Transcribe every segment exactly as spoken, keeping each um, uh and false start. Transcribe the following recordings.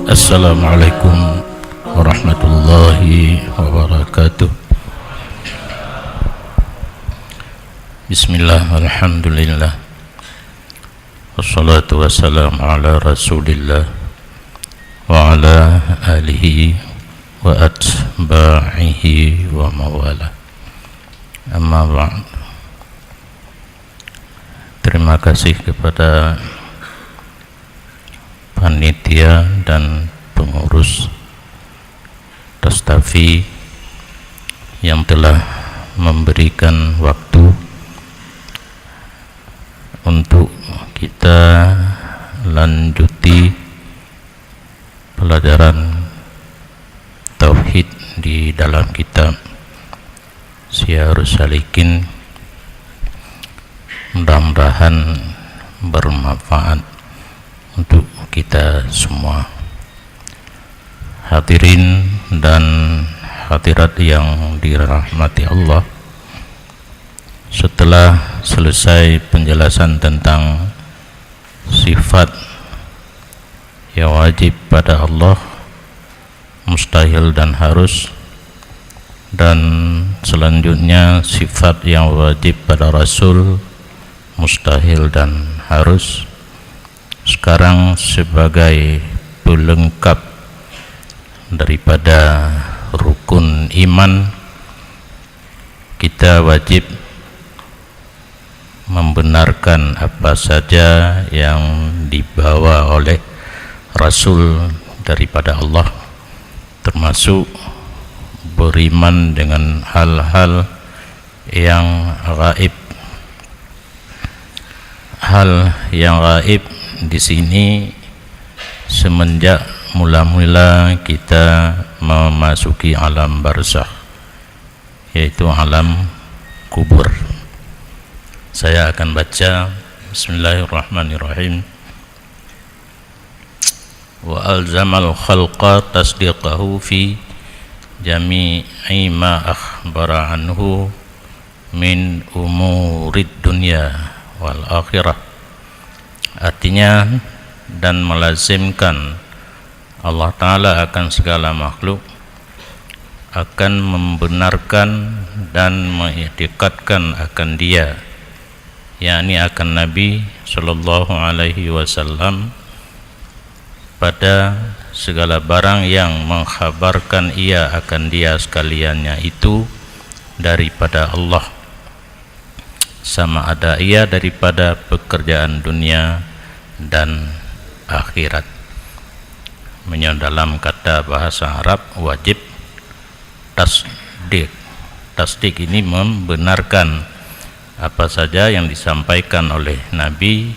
Assalamualaikum warahmatullahi wabarakatuh. Bismillah, alhamdulillah. Wassalatu wassalamu ala Rasulillah wa ala alihi wa atba'ihi wa mawala. Amma ba'd. Terima kasih kepada panitia dan pengurus Tastafi yang telah memberikan waktu untuk kita lanjuti pelajaran tauhid di dalam kitab Siyarus Salikin. Mudah-mudahan bermanfaat untuk kita semua. Hadirin dan hadirat yang dirahmati Allah, setelah selesai penjelasan tentang sifat yang wajib pada Allah, mustahil dan harus, dan selanjutnya sifat yang wajib pada Rasul, mustahil dan harus. Sekarang, sebagai pelengkap daripada rukun iman, kita wajib membenarkan apa saja yang dibawa oleh Rasul daripada Allah, termasuk beriman dengan hal-hal yang gaib. Hal yang gaib di sini semenjak mula-mula kita memasuki alam barzakh, yaitu alam kubur. Saya akan baca. Bismillahirrahmanirrahim. Wa alzamal khalqa tasdiqahu fi jami'i ma akhbara anhu min umurid dunya wal akhirah. Artinya, dan melazimkan Allah Ta'ala akan segala makhluk, akan membenarkan dan mengiktikadkan akan Dia, yakni akan Nabi sallallahu alaihi wasallam, pada segala barang yang mengkhabarkan Ia akan Dia sekaliannya itu daripada Allah, sama ada ia daripada pekerjaan dunia dan akhirat. Meunyoe dalam kata bahasa Arab, wajib tasdik. Tasdik ini membenarkan apa saja yang disampaikan oleh Nabi,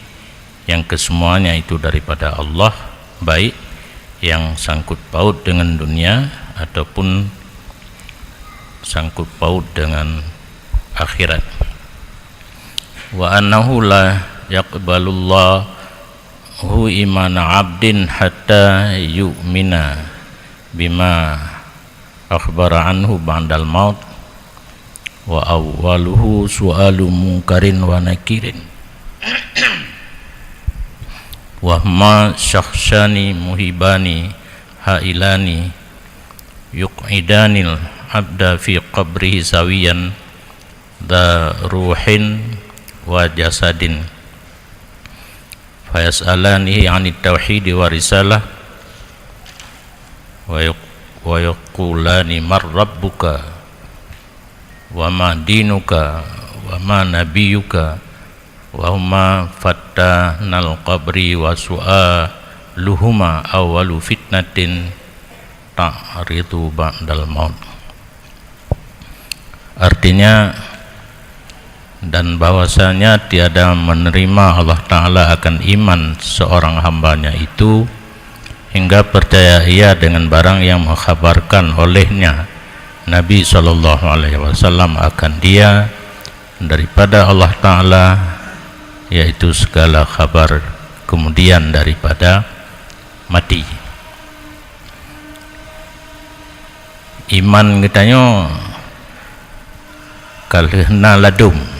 yang kesemuanya itu daripada Allah, baik yang sangkut paut dengan dunia ataupun sangkut paut dengan akhirat. Wa annahu la yaqbalullahu imana abdin hatta yu'mina bima akhbara anhu ba'dal maut, wa awwaluhu su'alu mungkarin wa nakirin, wa huma syakhsani muhibani hailani yuq'idanil abda fi qabrihi sawiyan dza ruhin wa jasadin, fayas'alanihi 'anit tauhidi wa risalah, wa yaq-, wa yaqulani man rabbuka, wa ma dinuka, wa ma nabiyuka, wa huma fattanal qabri wa su'aluhuma awwalu fitnatin ta'ridu ba'dal maut. Artinya, dan bahwasanya tiada menerima Allah Ta'ala akan iman seorang hambanya itu, hingga percaya ia dengan barang yang mengkhabarkan olehnya Nabi sallallahu alaihi wasallam akan dia daripada Allah Ta'ala, yaitu segala khabar kemudian daripada mati. Iman geutanyoe ka lheueh na ladôm,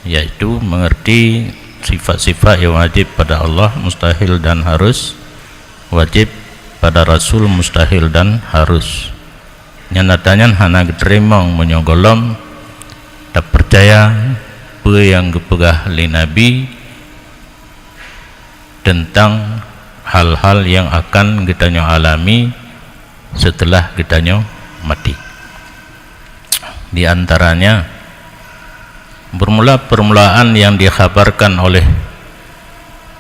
yaitu mengerti sifat-sifat yang wajib pada Allah, mustahil dan harus, wajéb, pada rasul mustahil dan harus. Nyan ata nyan hana geuteurimong meunyoe gohlom tapeucaya peue nyang geupeugah lé Nabi teuntang hal-hal nyang akan geutanyoe alami seuteulah geutanyoe maté. Di antaranya, bermula permulaan yang dikhabarkan oleh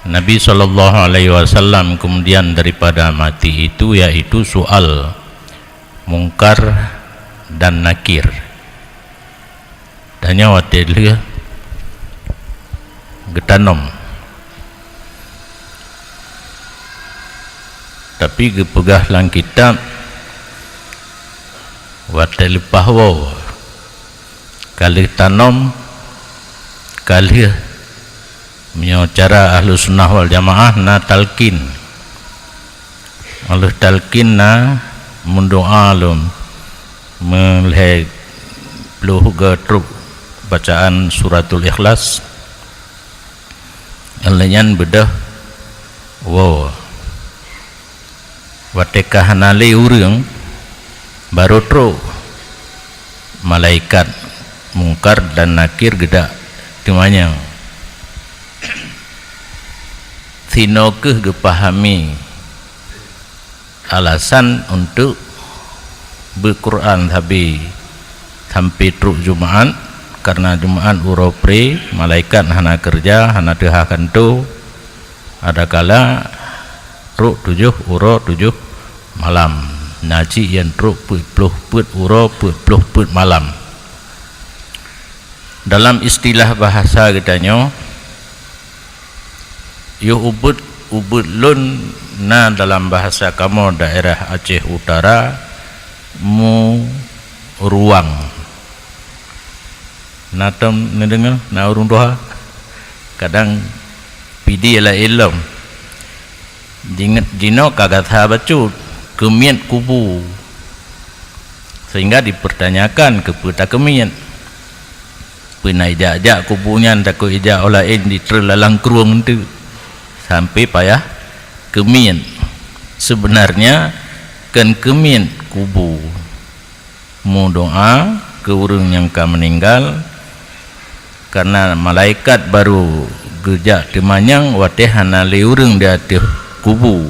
Nabi sallallahu alaihi wasallam kemudian daripada mati itu, yaitu soal Mungkar dan Nakir. Tanyoe watée lheueh geutanom. Tapi geupeugah lam kitab, watée leupah woe, ka lheueh tanom, ka lheueh, meunyoe cara Ahlussunnah wal Jamaah na talqin. Óh lheueh talqin na meudoá lom, meulhée ploh goe trok bacaan Suratul Ikhlas. Óh lheueh nyan beudôh woe. Watée ka hana lé ureuëng, barô trok malaikat Mungkar dan Nakir geudak teumanyong. Sinoe kheueh geupahami alasan untuk beuet Quran sabe sampoe trok Jumaat, kareuna Jumaat uroe pré, malaikat hana keureuja, hana teuhah kantô, adakala trok tujoh uroe tujoh malam. Na cit nyang trok peuet ploh peuet uroe, peuet ploh peuet malam. Dalam istilah bahasa geutanyoe, yoh ubit, ubit lôn na dalam bahasa kamoe daerah Aceh Utara, muruang. Na tom neudeungoe, na ureuëng tuha? Kadang pidi laén lom. Jinget jinoe ka gata bacut, keumiet kubu. Sehingga dipertanyakan keupeue takeumiet. Peue na ijak-jak kubu nyan, takot ijak óh laén jitreun lalang krueng teuk. Sampoe payah keumiet. Sebenarnya kon keumiet kubu. Meudoá keu ureuëng nyang ka meuninggal, kareuna malaikat barô geujak teumanyong watée hana lé ureuëng di ateueh kubu.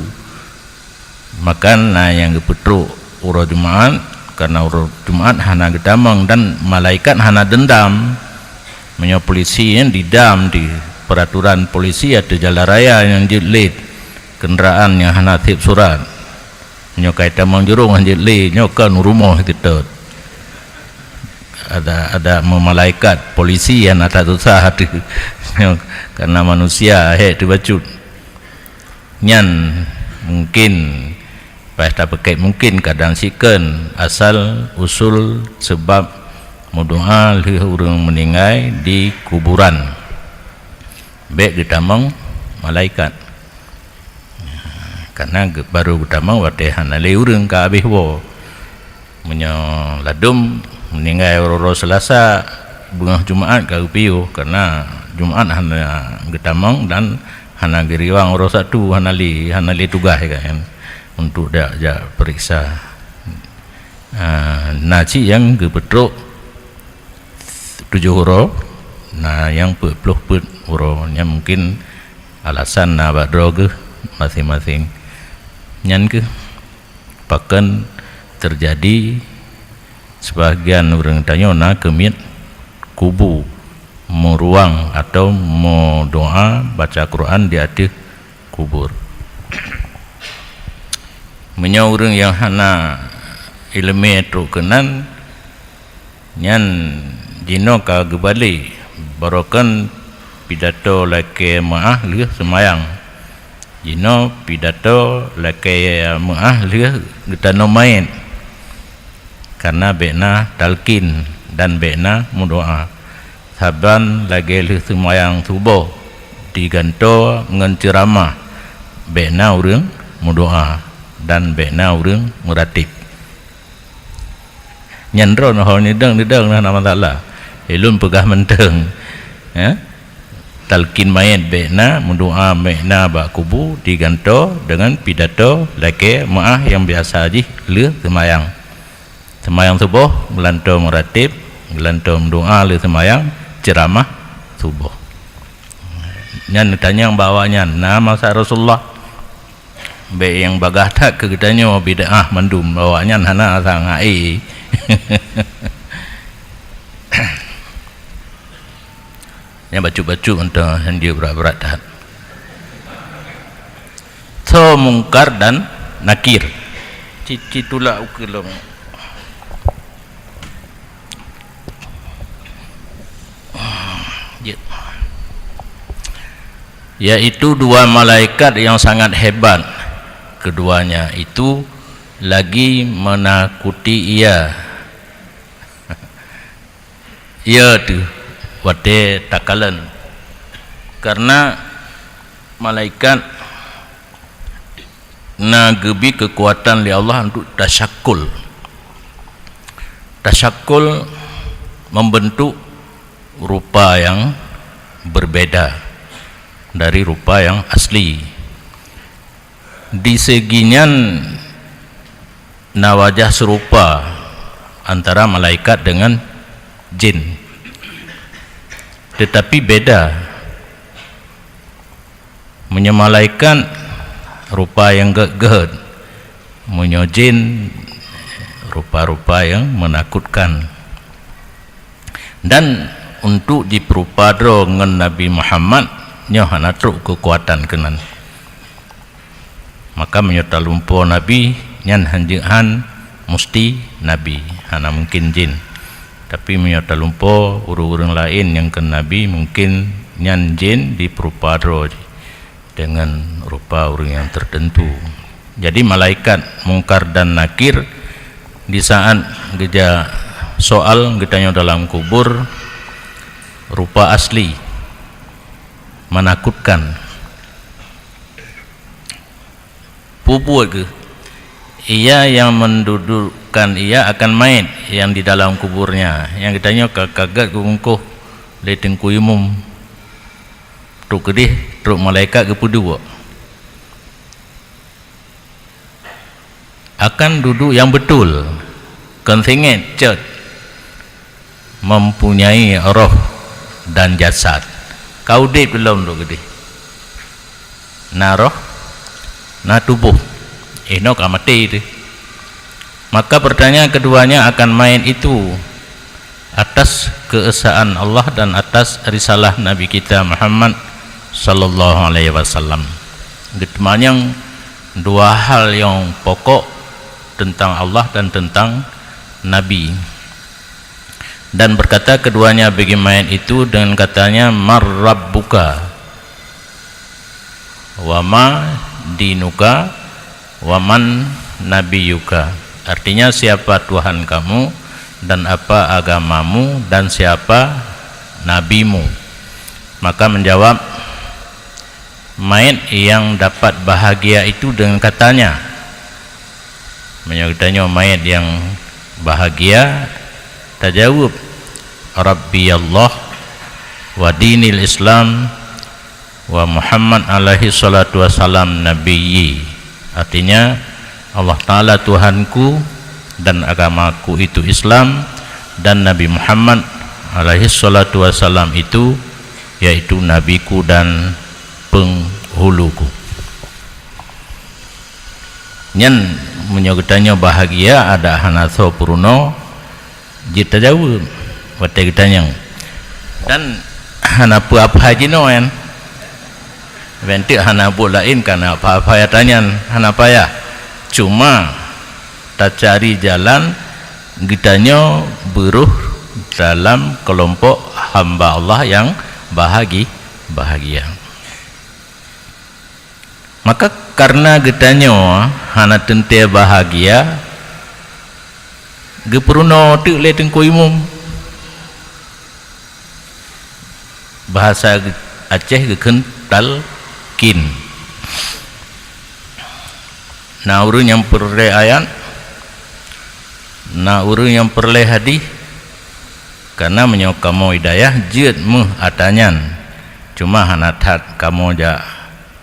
Maka na nyang geupeutrok uroe Jumaat, kareuna uroe Jumaat hana geutamong dan malaikat hana deundam. Meunyoe polisi nyan didam di peraturan polisi ateueh jalan raya nyang jeuet lét, keundaraan nyang hana sép surat. Nyoe ka itamong jurông hanjeuet lé, nyoe kon rumoh geutot. Ada, ada meumalaikat, polisi nyang ata susah teuh. Nyoe kareuna manusia hék teubacut. Nyan mungkin, paih tapeukét mungkin, kadang sikon asal usul seubab meudoá lheueh ureuëng meuninggai di kuburan. Bék geutamong malaikat. Kareuna geu-, barô geutamong watée hana lé ureuëng ka habéh woe. Meunyoe ladum meuninggai uroe-uroe Seulasa, beungoh Jumaat ka geupiôh, kareuna Jumaat hana geutamong dan hana geuriwang uroe Sabtu, hana lé, hana lé tugaih kan, untuk jak, jak peuriksa. Ah, na cit nyang geupeutrok tujoh uroe, na nyang peuet ploh peuet uroe. Nyan mungkin alasan na bak droe geuh maséng-maséng. Nyan keuh pakon teujadi seubahagian ureuëng tanyoe na keumiet kubu, meuruang atau meudoá baca Quran di ateueh kubur. Meunyoe ureuëng nyang hana iéleumé trok keunan, nyan jinoe ka geubalek, barokon pidato lakée meuáh lheueh seumayang. Jinoe pidato lakée meuáh lheueh geutanom manyét, kareuna bék na talkin dan bék na meudoá. Saban lagée lheueh seumayang suboh digantoe ngon ceuramah, bék na ureuëng meudoá dan bék na ureuëng meuratéb. Nyan droe neuh ho neudong-neudong na, na masalah. Ilôn peugah mantong, ya. Talkin manyét bék na, meudoá bék na bak kubu, digantoe deungon pidato lakée meu'ah nyang biasa jih lheueh seumayang. Seumayang suboh, geulantoe meuratéb, geulantoe meudoá lheueh seumayang, ceuramah suboh. Nyan geutanyong bak awaknyan, "Na masa Rasulullah?" Bék nyang bagaih that keu geutanyoe bid'ah mandum, awaknyan hana sang hai. Nyan bacut-bacut mantong, han jeuet brat-brat that. Tho Mungkar dan Nakir. Ci-, ci tulak ukeue lom. Jeuet. Yaitu dua malaikat yang sangat hebat. Keduanya itu lagi menakuti ia. Ia teuh watée takalon. Karena malaikat na geubri keukuatan lé Allah untuk tasyakul. Tasyakul membentuk rupa yang berbeda dari rupa yang asli. Di segi nyan na wajah seurupa antara malaikat deungon jin, teutapi beda. Meunyoe malaikat rupa nyang gét-gét, meunyoe jin rupa-rupa nyang meunakutkan. Dan untuk jipeurupa droe ngon Nabi Muhammad, nyoe hana trok keukuatan keunan. Maka meunyoe talumpoe nabi, nyan han jeuet han musti nabi, hana mungken jin. Tapi meunyoe talumpoe ureuëng-ureuëng laén nyang kon nabi, mungken nyan jin jipeurupa droe jih deungon rupa ureuëng nyang teuteuntu. Jadi malaikat Mungkar dan Nakir di saat geujak soal geutanyoe dalam kubur, rupa asli, menakutkan. Peue buet geuh? Ia yang mendudukkan ia akan mait yang di dalam kuburnya. Nyang geutanyoe ka, ka gét geubungkôh lé Teungku Imum. Trok keudeh, trok malaikat geupeuduek. Akan duduk yang betul, kon singét cot, mempunyai roh dan jasad. Ka udeb lom trok keudeh. Na roh, na tuboh. Inoe ka maté teuh. Maka pertanyaan keduanya akan mait itu atas keesaan Allah dan atas risalah Nabi kita Muhammad sallallahu alaihi wasallam. Geuteumanyong dua hal nyang pokok tentang Allah dan tentang Nabi. Dan berkata keduanya bagi mayat itu dengan katanya, "Mar rabbuka, wa ma dinuka, wa man nabiyuka?" Artinya, "Siapa Tuhan kamu, dan apa agamamu, dan siapa nabimu?" Maka menjawab mayat yang dapat bahagia itu dengan katanya, meunyoe geutanyoe mayat nyang bahagia, tajaweueb, "Rabbi Allah, wa dinil Islam, wa Muhammad alaihi salatu wasalam nabiyyi." Artinya, "Allah Ta'ala Tuhanku dan agamaku itu Islam, dan Nabi Muhammad alaihi salatu wasalam itu, yaitu nabiku dan penghuluku." Nyan meunyoe geutanyoe bahagia, adak hana soe peurunoe, jeuet tajaweueb watée geutanyong. Dan hana peue-apa jinoe nyan. Bentuk hana buet laén ka na apa-apa tanyan, hana payah. Cuma tacari jalan geutanyoe beurôh dalam keulompok hamba Allah nyang bahagi-, bahagia. Maka kareuna geutanyoe hana teuntée bahagia, geupeurunoe teuk lé Teungku Imum. Bahasa Aceh geukheun talkin. Na ureuëng nyang peureulée ayat, na ureuëng nyang peureulée hadih, kareuna meunyoe kamoe hidayah jeuet méuh ata nyan, Cuma hana that kamoe jak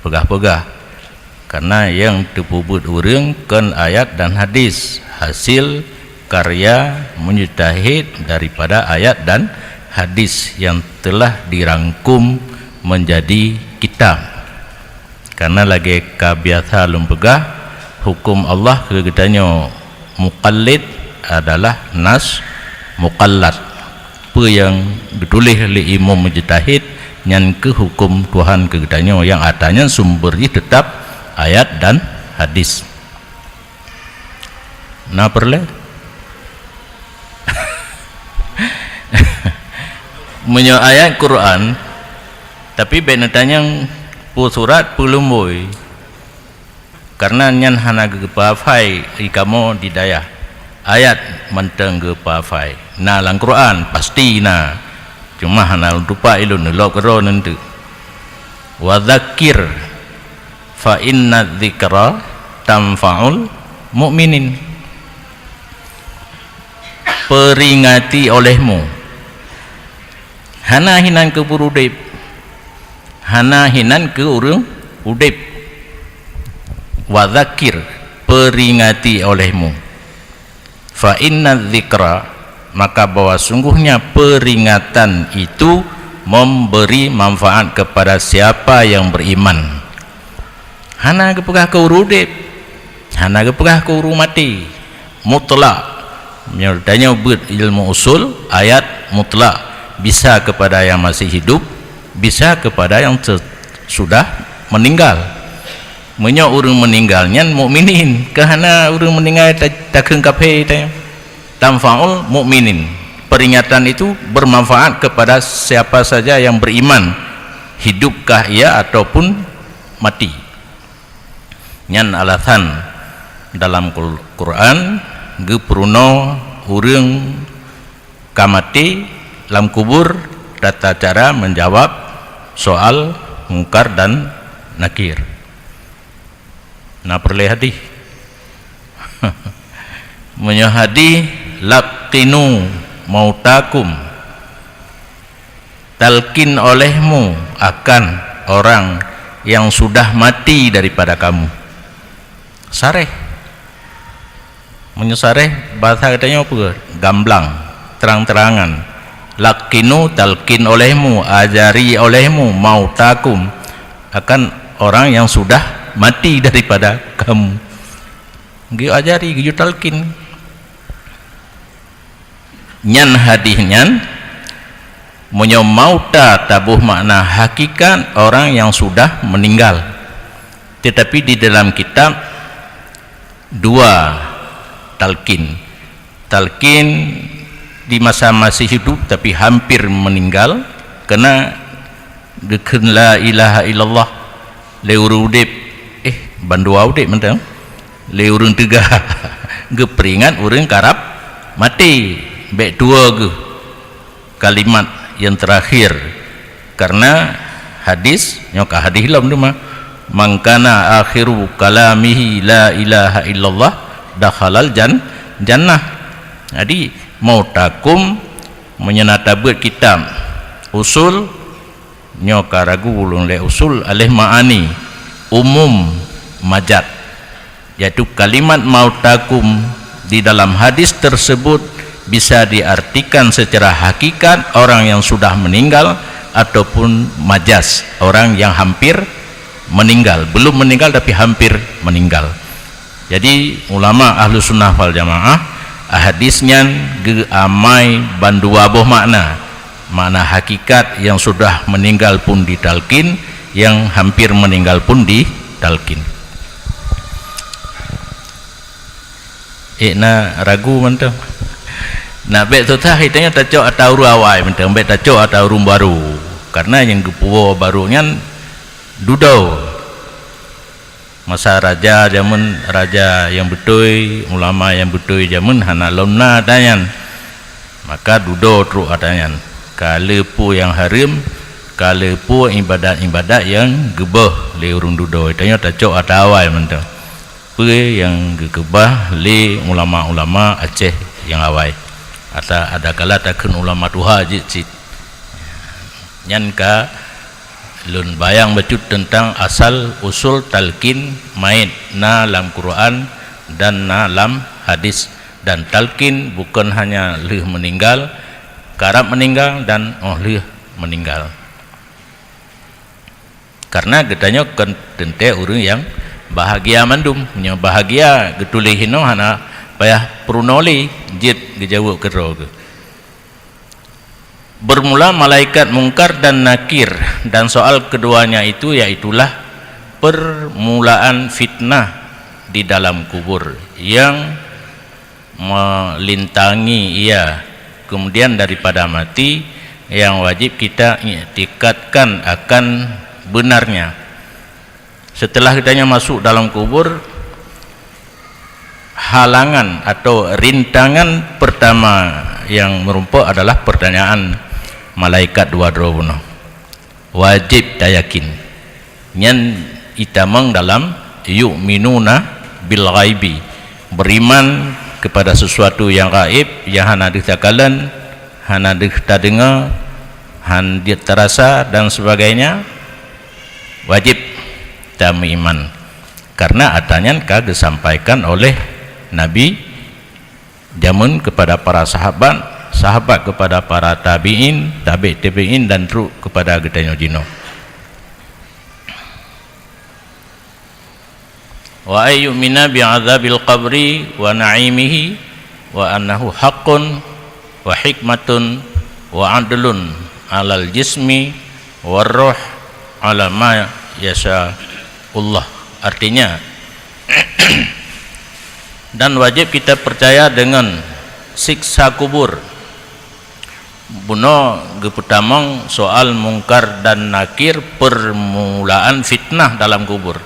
peugah-peugah, karena nyang teupeubuet ureuëng kon ayat dan hadis, hasil karya mujtahid daripada ayat dan hadis yang telah dirangkum menjadi kitab. Karena lagée ka biasa lôn peugah, huköm Allah keu geutanyoe muqallid adalah nas muqallad. Peue nyang geutuléh lé imum mujtahid, nyan keuh huköm Tuhan keu geutanyoe, nyang atra nyan sumber jih teutab ayat dan hadis. Na peureulée? Meunyoe ayat Quran, tapi bék neutanyong peue surat, peue lumbôi. Karena nyan hana geupeuhafai di kamoe di dayah. Ayat mantong geupeuhafai. Na lam Quran, pasti na. Cuma hana lôn tupat ilôn neulok keudroe neunteuk. "Wa dzakir fa inna dzikra tanfa'ul mu'minin." Peringati olehmu. Hana hinan keu ureuëng udeb. Hana hinan keu ureuëng udeb. "Wa dzakir," peringati olehmu. "Fa inna dzikra," maka bahwa sungguhnya peringatan itu memberi manfaat kepada siapa yang beriman. Hana geupeugah keu ureuëng udeb, hana geupeugah keu ureuëng maté. Mutlak. Meunyoe tanyoe beuet ilmu usul, ayat mutlak bisa kepada yang masih hidup, bisa kepada yang se-, sudah meninggal. Meunyoe ureuëng meninggal nyan mukminin, keu hana ureuëng meninggal ta-, takheun kafé tanyoe. Tanfa'ul mukminin. Peringatan itu bermanfaat kepada siapa saja yang beriman, hidupkah ia ataupun mati. Nyan alasan dalam Qul-, Quran geupeurunoe ureuëng ka maté lam kubur tata cara menjawab soal Mungkar dan Nakir. Na peureulée hadis? Meunyoe hadis, "Laqinu mautakum," talkin olehmu akan orang yang sudah mati daripada kamu. Sareh. Meunyoe sareh, bahasa geutanyoe peue? Gamblang, terang-terangan. "Laqinu," talkin olehmu, ajari olehmu, "mautakum," akan orang yang sudah mati daripada kamu. Geuyue ajari, geuyue talkin. Nyan hadis nyan, meunyoe mauta taboh makna hakikat orang yang sudah meninggal. Tetapi di dalam kitab dua talkin. Talkin di masa masih hidup tapi hampir meninggal, kena geukheun la ilaha illallah lé ureuëng udeb, eh, bandua udeb mantong, lé ureuëng teuga geupeuringat ureuëng karab maté, bék tuwoe geuh kalimat yang terakhir. Karena hadis, nyoe ka hadis lom teuma, "Man kana akhiru kalamihi la ilaha illallah dakhalal jan-, jannah." Jadi, mautakum, meunyoe na tabeuet kitab usul, nyoe ka ragu ulôn lé usul, aléh ma'ani, umum, majaz. Yaitu kalimat mautakum di dalam hadis tersebut bisa diartikan secara hakikat orang yang sudah meninggal ataupun majaz orang yang hampir meninggal, belum meninggal tapi hampir meninggal. Jadi, ulama Ahlussunnah wal Jamaah, hadis nyan geuamai bandua boh makna. Makna hakikat yang sudah meninggal pun ditalkin, yang hampir meninggal pun ditalkin. Eh, na ragu mantong. Nak bék susah, itanya tacok ata ureuëng awai mantong, bék tacok ata ureuëng baru. Karena nyang geupuwoe baru nyan dudoe. Masa raja jameun, raja nyang beutôi, ulama nyang beutôi jameun hana lom na ata nyan. Maka dudoe trok ata nyan. Ka le peue nyang hareuem, ka le peue ibadat-ibadat nyang geuböh lé ureuëng dudoe. Tanyoe tacok ata awai mantong. Peue nyang geukeubah lé ulama-ulama Aceh nyang awai. Ata adakala takheun ulama tuha jeuet cit. Nyan ka Lôn bayang bacut teuntang asal usul talkin mait na lam Quran dan na lam hadis. Dan talkin bukon hanya lheueh meuninggal, karab meuninggal dan óh lheueh meuninggal. Karena geutanyoe kon teuntée ureuëng nyang bahagia mandum. Meunyoe bahagia geutuléh hinoe hana payah peurunoe lé jeuet geujaweueb keudroe geuh. Bermula malaikat Mungkar dan Nakir, dan soal keduanya itu, yaitulah permulaan fitnah di dalam kubur yang melintangi ia, kemudian daripada mati, yang wajib kita iktikadkan akan benarnya. Setelah geutanyoe masuk dalam kubur, halangan atau rintangan pertama yang merumpok adalah pertanyaan malaikat dua droe bunoe. Wajéb tayakin. Nyan itamong dalam yu'minuna bil ghaibi, beriman kepada sesuatu yang gaib, yang hana deuh takalon, hana deuh tadeungoe, han jeuet tarasa dan sebagainya. Wajéb tameuiman, karena ata nyan ka geusampaikan oleh Nabi jameun kepada para sahabat, sahabat kepada para tabi'in, tabi' tabi'in, dan trok kepada geutanyoe jinoe. Wa ay yu'mina bi adzabil qabri wa na'imihi wa annahu haqqun wa hikmatun wa adlun alal jismi war ruh ala ma yasha Allah. Artinya, dan wajib kita percaya dengan siksa kubur. Bunoe geupeutamong soal Mungkar dan Nakir, permulaan fitnah dalam kubur.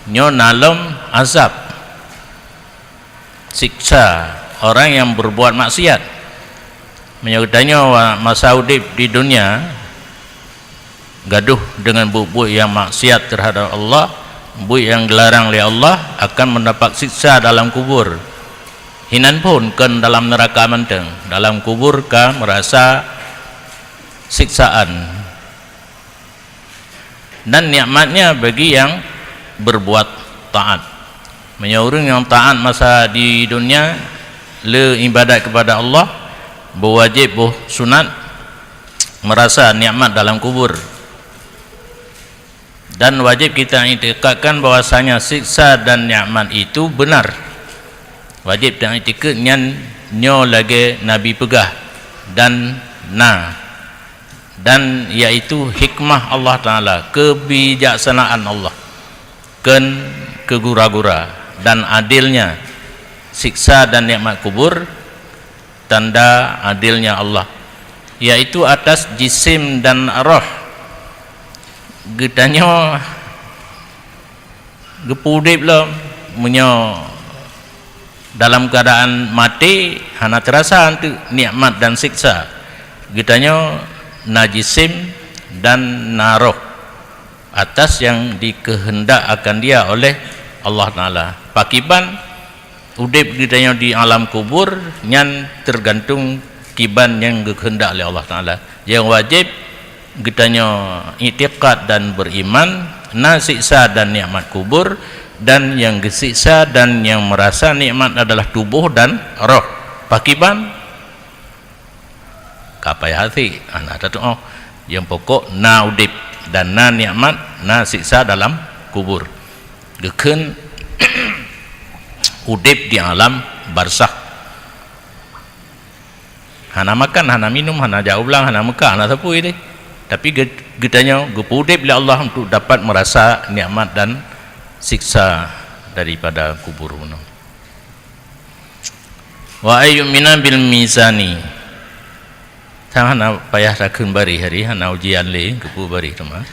Nyoe na lom azab, siksa orang yang berbuat maksiat. Meunyoe geutanyoe masa udeb di dunia, gadoh dengan buet-buet yang maksiat terhadap Allah, buet yang dilarang lé Allah, akan mendapat siksa dalam kubur. Hinan phon kon dalam neraka mantong, dalam kubur ka merasa siksaan. Dan nikmatnya bagi yang berbuat taat. Meunyoe ureuëng nyang taat masa di dunia, le ibadat kepada Allah, beuwajéb boh sunat, merasa nikmat dalam kubur. Dan wajib kita iktikadkan bahwasanya siksa dan nikmat itu benar. Wajib dan iktikad nyan nyoe lagée Nabi peugah dan na, dan yaitu hikmah Allah Taala, kebijaksanaan Allah, kon keugura-gura, dan adilnya siksa dan nikmat kubur, tanda adilnya Allah, yaitu atas jisim dan roh. Geutanyoe geupeu udeb lom, meunyoe dalam keuadaan maté, hana teurasa anteuk nikmat dan siksa. Geutanyoe na jisim dan na roh atas yang dikeuheundak akan dia oleh Allah Taala. Pakiban udeb geutanyoe di alam kubur, nyan teugantung kiban nyang geukeuheundak lé Allah Taala. Nyang wajéb geutanyoe iktikad dan beriman, na siksa dan nikmat kubur, dan nyang geusiksa dan nyang merasa nikmat adalah tuboh dan roh. Pakiban? Ka payah até, hana tatuoh. Nyang pokok na udeb dan na nikmat, na siksa dalam kubur. Geukheun udeb di alam barzakh. Hana makan, hana minum, hana jak u blang, hana meuka, hana sapeue deh. Tapi geu-, geutanyoe geupeu udeb lé Allah untuk dapat merasa nikmat dan siksa daripada kubur bunoe. Wa ayyumina bil mizani. Sang hana payah takheun baréh hari, hana ujian lé, geupeu baréh teuma.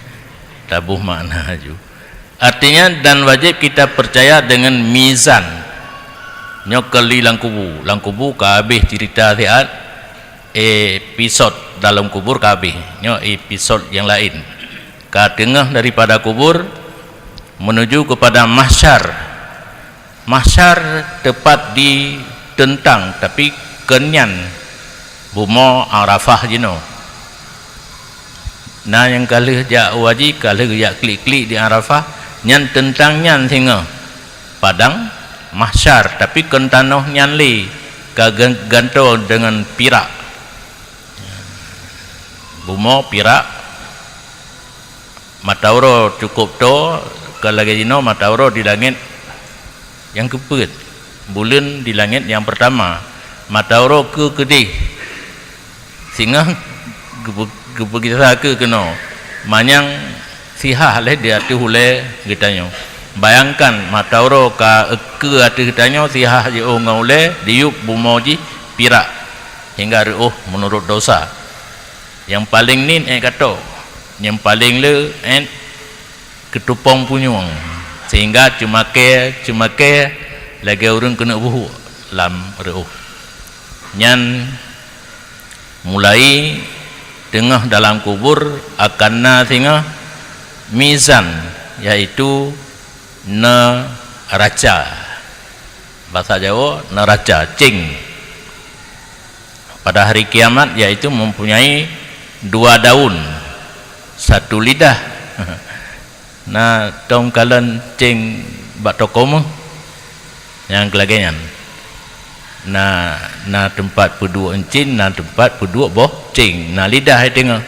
Taboh makna laju. Artinya, dan wajib kita percaya dengan mizan. Nyoe keuli lam kubu. Lam kubu ka habéh cerita siat episod dalam kubur ka habéh. Nyoe episod yang lain. Ka teungoh daripada kubur menuju kepada mahsyar. Mahsyar tepat di teuntang, tapi keunyan bumoe Arafah jinoe. Na nyang ka lheueh jak u haji, ka lheueh jak klik-klik di Arafah, nyan teuntang nyan singoh padang mahsyar, tapi kon tanoh nyan lé ka gan-, gantoe deungon pirak. Bumoe pirak, mata uroe cukôp toe, ka lagée jinoe mata uroe di langét nyang keupeuet, buleuen di langét nyang peurtama, mata uroe keu keudeh. Singoh geupeu-, geupeugisah keu keunoe, manyang sihah lé di ateueh ulée geutanyoe. Bayangkan, mata uroe ka keue ateueh geutanyoe, sihah jiôh ngon ulée, diyueb bumoe jih pirak, hingga reuôh meunurot dosa. Nyang paleng niet ék gato, nyang paleng le ék keutupông punyueng, sehingga ceumakée-ceumakée lagée ureuëng keuneuk buhuk lam reuôh. Nyan mulai teungoh dalam kubur akan na singoh mizan, yaitu neuraca. Basa Jawoe, neuraca, céng. Pada hari kiamat, yaitu mempunyai dua daun, satu lidah. Na tom kalon céng bak toko méuh, nyang lagée nyan. Na, na teumpat peuduek euncin, na teumpat peuduek boh céng, na lidah i teungoh.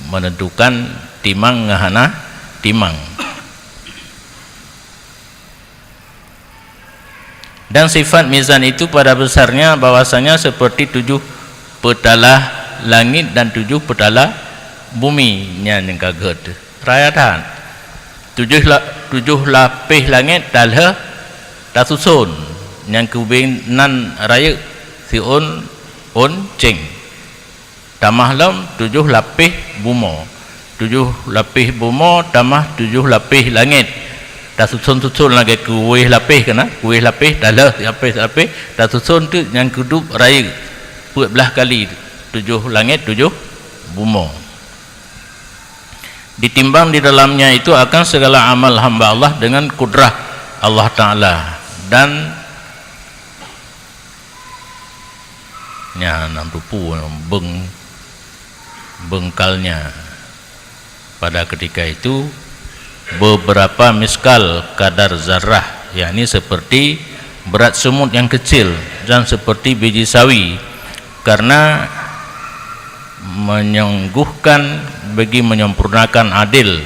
Menentukan timang ngon hana timang. Dan sifat mizan itu pada besarnya bahwasanya seperti tujuh peutalah langit dan tujuh peutalah bumi. Nyan nyang ka gét. Raya that. Tujoh la-, tujoh lapéh langét talheueh tasuson, nyang keubeunan rayeuk siôn ôn céng. Tamah lom tujoh lapéh bumoe. Tujoh lapéh bumoe tamah tujoh lapéh langét. Tasuson-suson lagée kuwéh lapéh keunan, kuwéh lapéh, talheueh lapéh-lapéh, tasuson teuk nyang keudub rayeuk peuet blaih kali tujoh langét, tujoh bumoe. Ditimbang di dalamnya itu akan segala amal hamba Allah dengan kudrah Allah Ta'ala. Dan Nyan, nam tupu beng-, bengkalnya. Pada ketika itu, beberapa miskal kadar zarah, yakni seperti berat semut yang kecil dan seperti biji sawi, karena menyungguhkan bagi menyempurnakan adil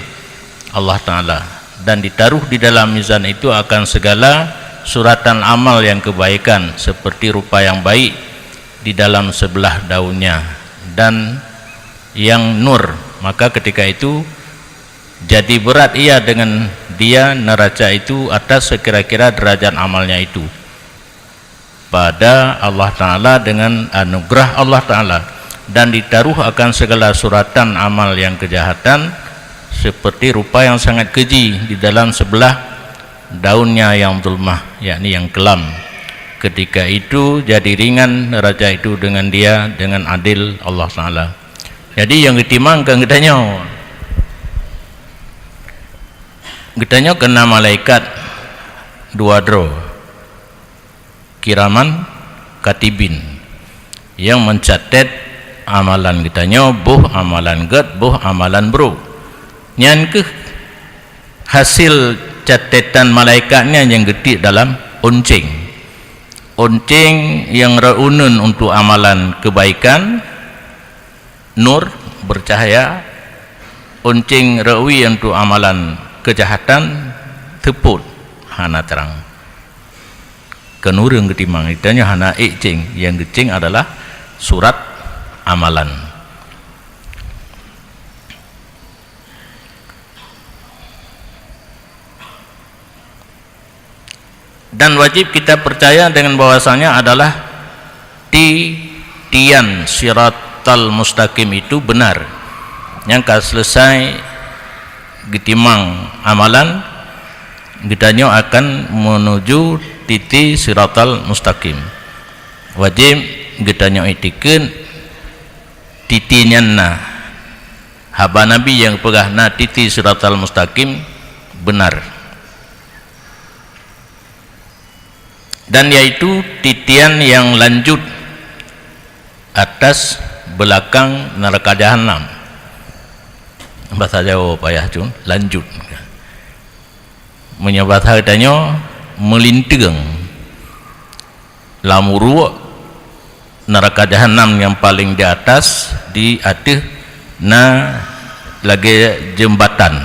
Allah Ta'ala, dan ditaruh di dalam mizan itu akan segala suratan amal yang kebaikan seperti rupa yang baik di dalam sebelah daunnya, dan yang nur. Maka ketika itu jadi berat ia dengan dia neraca itu atas sekira-kira derajat amalnya itu pada Allah Ta'ala dengan anugerah Allah Ta'ala, dan ditaruh akan segala suratan amal yang kejahatan seperti rupa yang sangat keji di dalam sebelah daunnya yang zulmah, yakni yang kelam. Ketika itu jadi ringan neraca itu dengan dia, dengan adil Allah Ta'ala. Jadi yang geutimang kan geutanyoe. Geutanyoe keunan malaikat dua droe. Kiraman katibin, nyang meucatet amalan geutanyoe, boh amalan gét, boh amalan brôk. Nyan kheueh hasil catetan malaikat nyan nyang geutiek dalam oncéng. Oncéng nyang reuneun untuk amalan kebaikan, nur, bercahaya, oncéng reuwi untuk amalan kejahatan, seupôt, hana trang. Keu ureuëng geutimang, geutanyoe hana ék céng, nyang geucéng adalah surat amalan. Dan wajib kita percaya dengan bahwasanya adalah titian siratal mustaqim itu benar. Nyang ka selesai geutimang amalan, geutanyoe akan menuju titi siratal mustaqim. Wajib geutanyoe iktikeuet titi nyan na. Haba Nabi nyang peugah na titi siratal mustaqim benar. Dan yaitu titian yang lanjut atas belakang neraka jahanam. Basa Jawoe payah cun, lanjut. Meunyoe basa geutanyoe, meulinteung. Lam uruek neuraka jahanam nyang paleng di atas, di ateueh na lagée jeumbatan.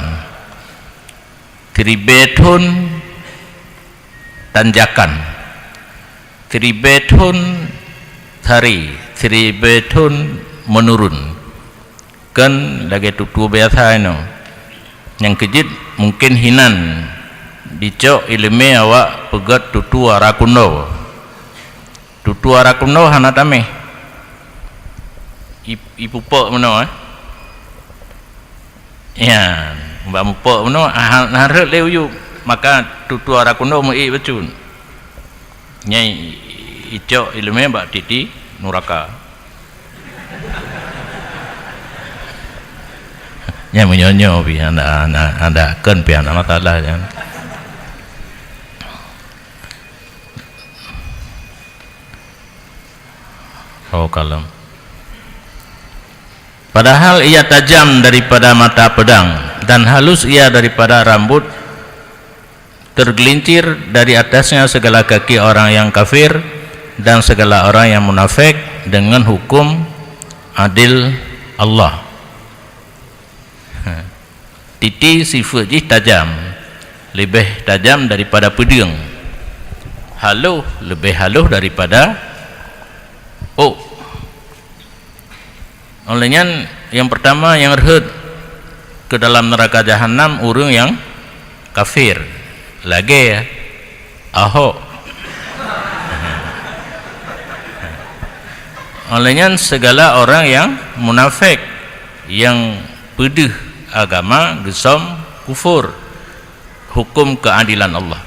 Siribée thon tanjakan, siribée thon sari, siribée thon meunurun. Kon lagée tutue biasa inoe. Nyang keujeuet mungken hinan dicok iéleumé awak peugét tutue ara kundo. Tutue ara kundo hana taméh. I, ipupok meunoe, eh. Nyan, bak mupok meunoe, ah, han, han rhot lé u yup. Maka tutue ara kundo meu-ék bacut. Nyan icok iéleumé bak titi nuraka. Nyan meunyoe-nyoe pih hana, hana, hana kon pih hana masalah nyan. Oh, kalem. Padahal ia tajam daripada mata pedang dan halus ia daripada rambut tergelincir dari atasnya segala kaki orang yang kafir dan segala orang yang munafik dengan hukum adil Allah. Ha. Titi sifeuet jih tajam, leubeh tajam daripada peudeueng. Haloh, leubeh haloh daripada ôk. Oleh nyan, nyang peurtama nyang rhot keu dalam neuraka jahanam ureuëng nyang kafir, lagée Ahok. Oleh nyan, segala orang nyang munafék, nyang peudeuh agama, geusom kufur, hukum keadilan Allah.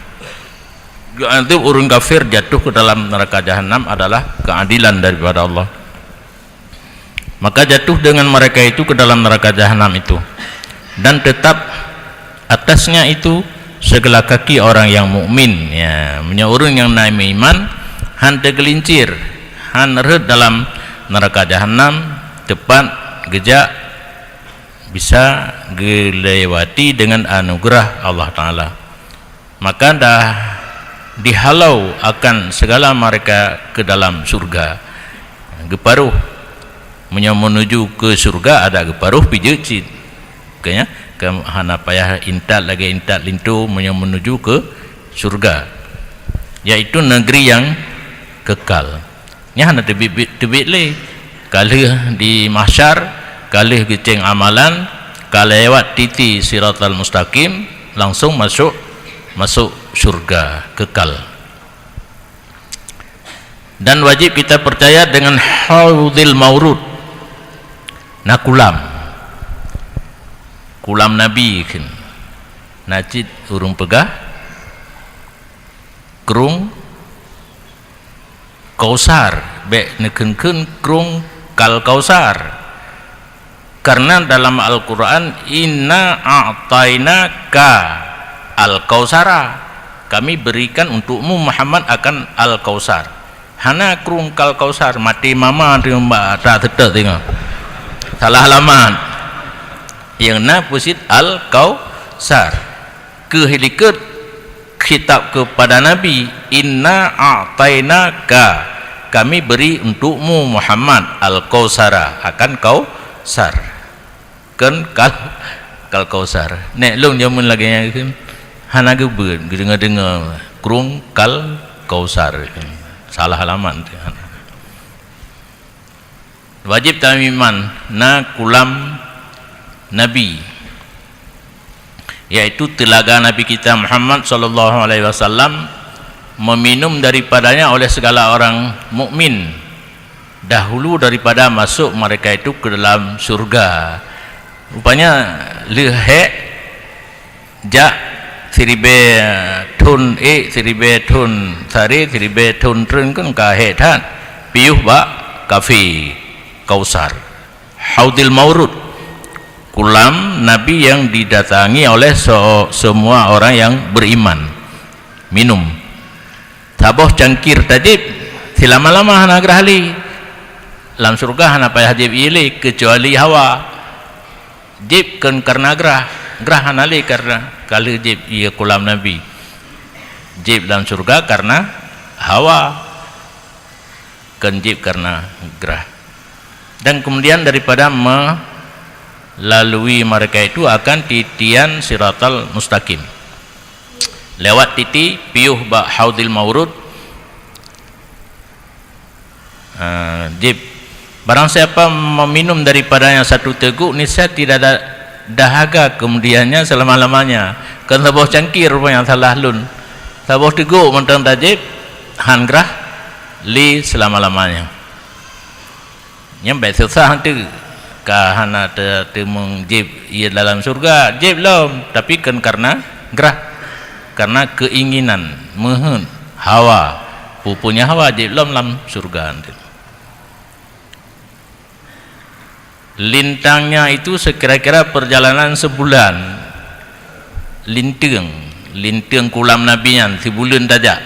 Geuanggap ureuëng kafir jatuh ke dalam neraka jahanam adalah keadilan daripada Allah. Maka jatuh dengan mereka itu ke dalam neraka jahanam itu, dan tetap atasnya itu segala kaki orang yang mukmin. Ya, meunyoe ureuëng nyang na meuiman, han teugeulincir, han rhot dalam neraka jahanam, tepat geujak bisa geulewati dengan anugerah Allah Taala. Maka dah dihalau akan segala mereka ke dalam surga. Geuparoh, meunyoe menuju ke surga ada geuparoh pijeuet cit. Makanya, ke, hana payah intat lagée intat linto meunyoe menuju ke surga, yaitu negeri yang kekal. Nyan hana teubiet-biet, teubiet lé. Ka lheueh di mahsyar, ka lheueh geucéng amalan, ka lewat titi siratal mustaqim, langsung masuk, masuk syurga kekal. Dan wajib kita percaya dengan haudil maurud. Na kulam. Kulam Nabi kheun. Na cit ureuëng peugah, krueng Kausar, bék neukheun-kheun krueng Kal Kausar. Karena dalam Al-Quran, "Inna a'tainaka al-kausara." Kami berikan untukmu, Muhammad, akan Al-Kausar. Hana krueng Kal Kausar, maté mama teumbak tak teutap tengok. Salah alamat. Yang na pusit Al-Kausar. Keu hilikot khitab kepada Nabi, "Inna a'tainaka," kami beri untukmu Muhammad, "al-Kausara," akan Kausar. Kon kal, kal Kausar. Nek lôn jameun lagée nyan kheun, hana geubeuet, geudeungoe-deungoe krueng Kal Kausar. Salah alamat. Wajib tameuiman na kulam Nabi, yaitu teulaga Nabi kita Muhammad sallallahu alaihi wasallam, meminum daripadanya oleh segala orang mukmin dahulu daripada masuk mereka itu ke dalam surga. Rupanya lheueh hék jak siribée thon ék, siribée thon saré, siribée thon treun kan ka hék that piôh bak kafé Kausar. Haudil Maurud, kulam Nabi yang didatangi oleh se-, semua orang yang beriman. Minum. Saboh cangkir tajieb, silama-lama hana grah lé. Lam syurga hana payah jieb ie lé, keucuali hawa. Jieb kon karna grah, grah hana lé karna ka lheueh jieb ie kulam Nabi. Jieb lam syurga karna hawa, kon jieb karna grah. Dan kemudian daripada melalui mereka itu akan titian siratal mustaqim. Lewat titi piôh bak haudil maurud, Ah, jieb. Barang siapa meminum daripadanya satu teguk, niscaya tidak ada dahaga kemudiannya selama-lamanya. Kon saboh cangkir rupanya salah lôn. Saboh teguk mantong tajieb, han grah lé selama-lamanya. Nyan bèk susah teuh. Ka hana te-, teumeung jieb ie dalam syurga, jieb lom, tapi kon karna grah, karna keinginan, meuheuet, hawa. Peue-peue nyang hawa jieb lom lam syurga. Lintangnya itu sekira-kira perjalanan sebulan. Linteung, linteung kulam Nabi nyan sibuleuen tajak.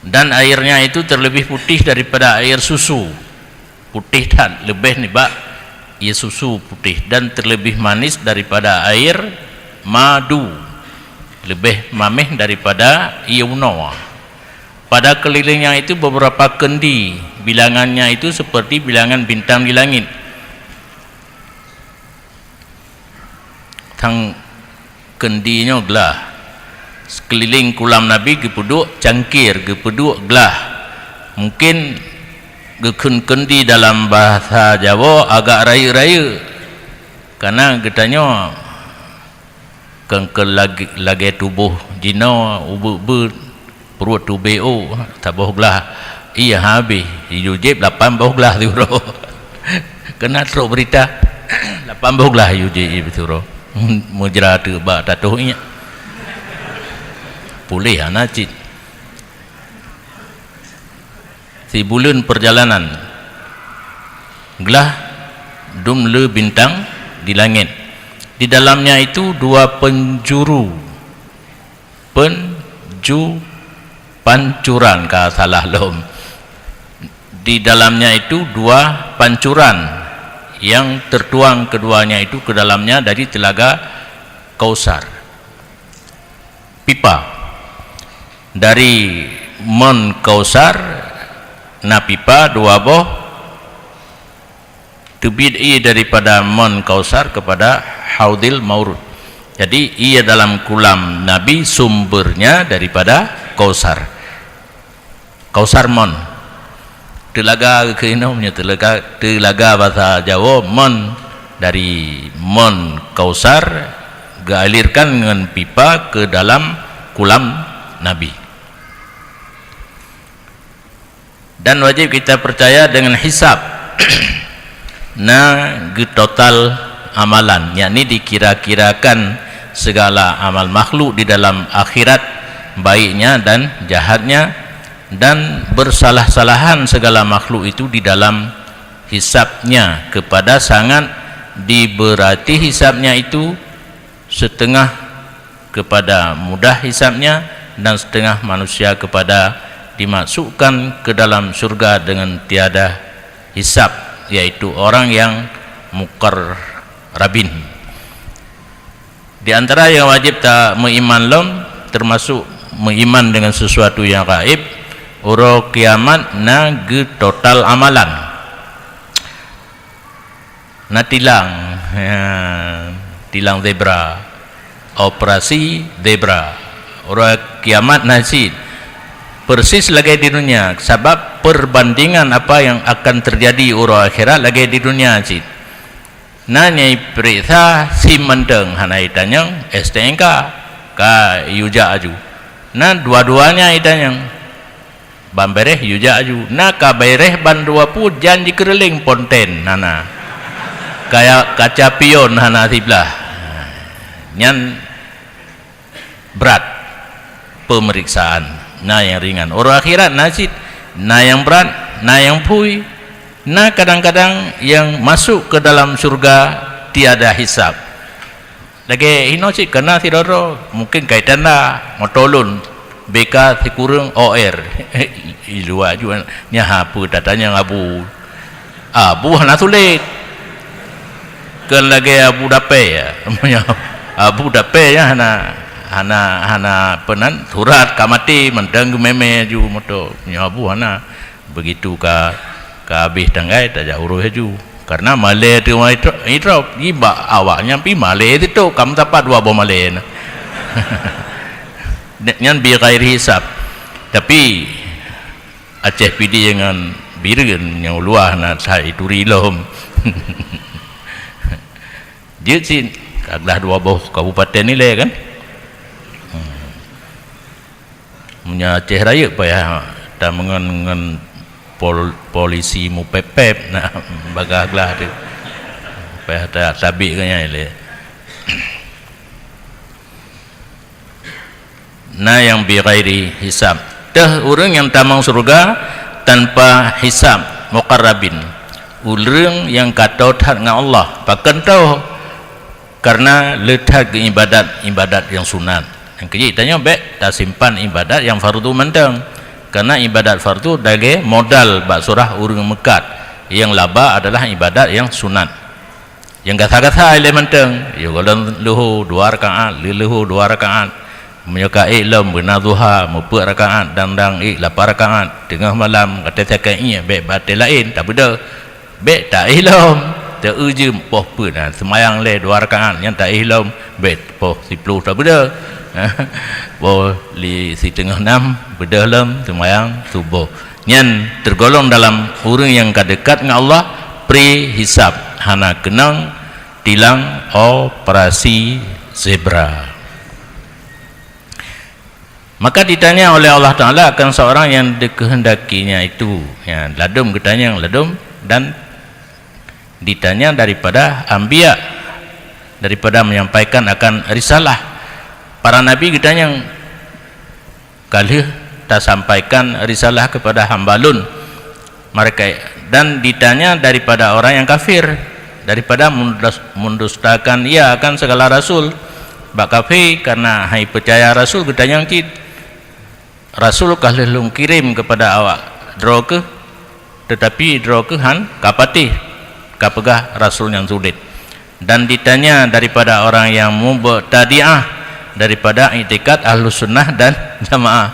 Dan airnya itu terlebih putih daripada air susu. Putih that, leubeh nibak ie susu putih, dan terlebih manis daripada air madu, leubeh mameh daripada ie unoe. Pada kelilingnya itu beberapa kendi, bilangannya itu seperti bilangan bintang di langit. Tang kendi nyoe glah. Sekeulileng kulam Nabi geupeuduek cangkir, geupeuduek glah. Mungken geukheun kendi dalam bahasa Jawoe agak rayeuk-rayeuk. Kana geutanyoe kon keu lagèe, lagèe tuboh jinoe ubeut-beut. Pruet tubé ôk, saboh glah ie habéh, yue jieb lapan boh glah siuroe. Keuneuk trok beurita, lapan boh glah yue jieb siuroe. Meujra teuk bak tatoh iék. Puléh hana cit. Sibuleuen peurjalanan, glah dum le bintang di langét. Di dalamnya itu dua penjuru. Pen, ju, pancuran, ka salah lom. Di dalamnya itu dua pancuran, yang tertuang keduanya itu ke dalamnya dari telaga Kausar. Pipa. Dari Mon Kausar, na pipa dua boh, teubiet ie daripada Mon Kausar kepada Haudil Maurud. Jadi, ie dalam kulam Nabi sumbernya daripada Kausar. Kausar Mon. Teulaga keunoe nyoe teulaga, teulaga basa Jawoe Mon, dari Mon Kausar geualirkan ngon pipa ke dalam kulam Nabi. Dan wajib kita percaya dengan hisab. Na geutotal amalan, yakni dikira-kirakan segala amal makhluk di dalam akhirat, baiknya dan jahatnya, dan bersalah-salahan segala makhluk itu di dalam hisabnya kepada sangat diberati hisabnya itu, setengah kepada mudah hisabnya dan setengah manusia kepada dimasukkan ke dalam syurga dengan tiada hisab, yaitu orang yang muqarrabin. Di antara yang wajib ta meuiman lom, termasuk meuiman dengan sesuatu yang gaib, uroe kiamat na geutotal amalan. Na tilang, ya, tilang zebra, operasi zebra. Uroe kiamat na cit, persis lagèe di dunia, sabab perbandingan apa yang akan terjadi uroe akhirat lagèe di dunia cit. Na nyang iperiksa sim mantong, hana itanyong S T N K, ka yue jak aju. Na dua-duanya itanyong. Ban beréh yue jak aju. Na ka beréh ban dua pue jan jikeureuléng ponten, hana. Kaya kaca pion hana siblah. Nyan brat peumeriksaan. Na nyang ringan. Uroe akhirat na cit, na nyang brat, na nyang phui, na kadang-kadang nyang masuk ke dalam syurga tiada hisab. Lagèe inoe cit ka na sidroe-droe, mungken ka itanda moto lôn, B K sikureueng O R. Ih, luwa ju, nyan hana peue tatanyong abu. Abu hana sulet. Kon lagée Abu Dapé, ya. Abu Dapé, ya, hana, hana, hana peunan surat ka maté, mantong geumé-mé ju moto. Nyoe Abu hana. Begitu ka, ka habéh tanggai, tajak uroe laju. Karena malée teuma itro-, itrop, jiba awaknyan pi malée teutôp, ka meusapat dua boh malée na. Nyan bi ghairi hisab. Tapi Aceh Pidie ngon Bireuen nyang luwah na that ituri lom. Jeuet cit, ka glah dua boh kabupaten ilée kan? Hmm. Meunyoe Aceh Rayeuk payah tameungon ngon pol-, polisi mupép-pép na bagah glah tu. Payah ta-, tabik ke nyan ilée. Na nyang bi ghairi hisab. Teuh ureuëng nyang tamong syeuruga tanpa hisab, muqarrabin. Ureuëng nyang ka toe that ngon Allah, pakon toe? Karena le that geuibadat ibadat nyang sunat. Nyang keujeuet tanyoe bék tasimpan ibadat nyang fardu mantong. Karena ibadat fardu lagée modal bak surah ureuëng meukat. Nyang laba adalah ibadat nyang sunat. Nyang gasa-gasa ilée mantong, yoh gohlom leuhô dua rakaat, lheuh leuhô dua rakaat. Meunyoe ka ék lom beuna duha, meupeuet rakaat, dang-dang ék lapan rakaat, teungoh malam, watée sakét ié, bék batée laén, tabeudôh. Bék taéh lom, teu-eu jeuem poh peuet, ha, seumayang lé dua rakaat, nyan taéh lom, bék poh siploh tabeudôh. Poh li siteungoh nam, beudôh lom, seumayang suboh. Nyan teugolong dalam ureuëng nyang ka deukat ngon Allah, pri hisab, hana keunong tilang operasi zebra. Maka ditanya oleh Allah Taala akan seorang yang dikehendakinya itu, ya, ladum geutanyong ladum, dan ditanya daripada anbiya, daripada menyampaikan akan risalah. Para nabi geutanyong, ka lheueh tasampaikan risalah kepada hamba lôn. Mereka, dan ditanya daripada orang yang kafir, daripada mendus-, mendustakan ia akan segala rasul. Bak kafir, karena hai peucaya rasul, geutanyong cit, "Rasul ka lheueh lôn kirém kepada awak droe keuh, teutapi droe keuh han ka patéh, ka peugah rasul nyang sulet." Dan ditanya daripada orang yang mubtadi'ah, daripada iktikad Ahlus Sunnah dan Jamaah.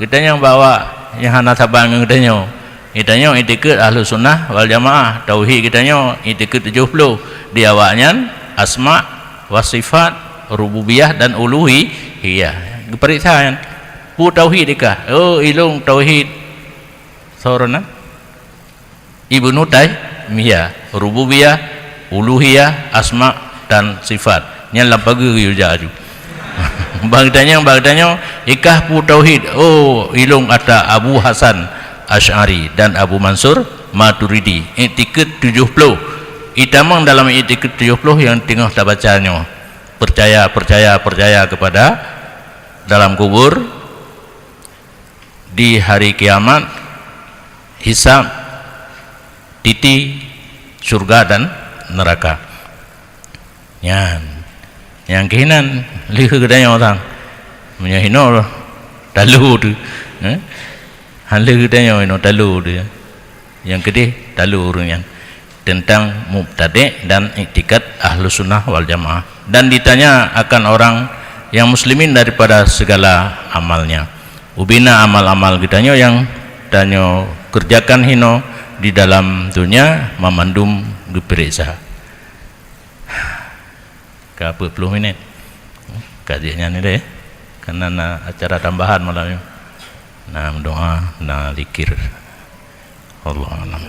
Geutanyong bak awak nyang hana saban ngon geutanyoe. Geutanyoe iktikad Ahlus Sunnah wal Jamaah, tauhid geutanyoe iktikad tujoh ploh. Di awaknyan asma wa sifat, rububiyah dan uluhiyah. Geupareksa nyan. Peue tauhid ikah? Oh, ilôn tauhid. Soe nan? Ibnu Taimiyah, rububiyah, uluhiyah, asma dan sifat. Nyan lam pageue geuyue jak aju. Bak geutanyong, bak geutanyong, ikah peue tauhid? Oh, ilôn ata Abu Hasan Asy'ari dan Abu Mansur Maturidi. Iktikad tujoh ploh. Itamong dalam iktikad tujoh ploh nyang teungoh tabaca nyoe. Percaya, percaya, percaya kepada dalam kubur, di hari kiamat, hisab, titi, syurga dan neraka. Nyan. Nyang keuhinan lheueh geutanyoe sang. Meunyoe hinoe talo tu. Eh? Han lheueh geutanyoe hinoe talo tu. Nyang keudeh talo ureuëng nyan. Tentang mubtadi' dan iktikad Ahlus Sunnah wal Jamaah, dan ditanya akan orang yang muslimin daripada segala amalnya. Ubena amal-amal geutanyoe nyang tanyoe kerjakan hinoe di dalam dunia mamandum geupareksa. Ka peuet ploh minit. Ka jeuet nyan deh. Karena na acara tambahan malam nyoe. Na meudoa, na zikir. Wallahu a'lam.